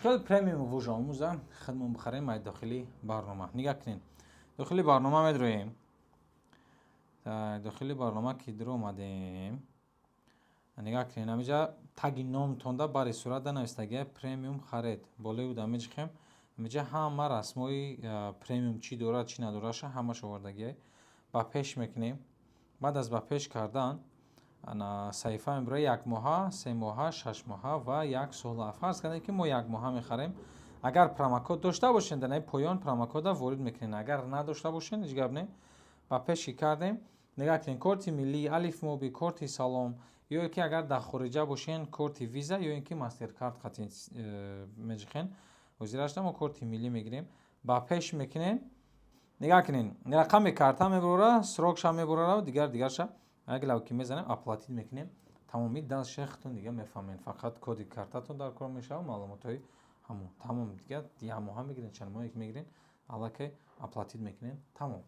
Хеле премиум вожаомӯза худмон бихарем. Ай дохили барнома нигаҳ кунед. Дохили барнома медроем. Дохили барнома ки дуромадем, нигаҳ кунед, ҳамиҷа таги номтонда бари сурат навистагия «Премиум харед». Болои уда меҷихем. Ҳамиҷа ҳама расмҳои премиум чӣ дорад, чӣ надораша, ҳамаш овардагиай. Ба пеш мекунем. Баъд аз ба пеш кардан саҳифа мебурад: якмоҳа, 3 моҳа, 6 моҳа ва як сола. Фарз кардем, ки мо якмоҳа мехарем. Агар промокод дошта бошед, дар поён промокода ворид мекунед. Агар надошта бошед, ҳеҷ гап не. Ба пеш ки кардем, нигаҳ кунед: корти миллӣ, Алиф Моби, корти Салом ё ки агар дар хориҷа бошен, корти Виза ё ин ки Мастеркард қатъи меҷихен. Ҳозирашда мо корти миллӣ мегирем. Ба пеш мекунем. Нигаҳ кунед, рақами карта мебурора, срок ша мебурора, дигар дигарша. Як лав ки мезанем, оплатить мекунем, тамоми дастша худтон дига мефаҳмед. Фақат коди картатон дар кор мешавад, маълумотҳои ҳамон, тамом. Дига як моҳа мегирен, чанд моҳе ки мегирен, аллакай оплатить мекунем, тамом.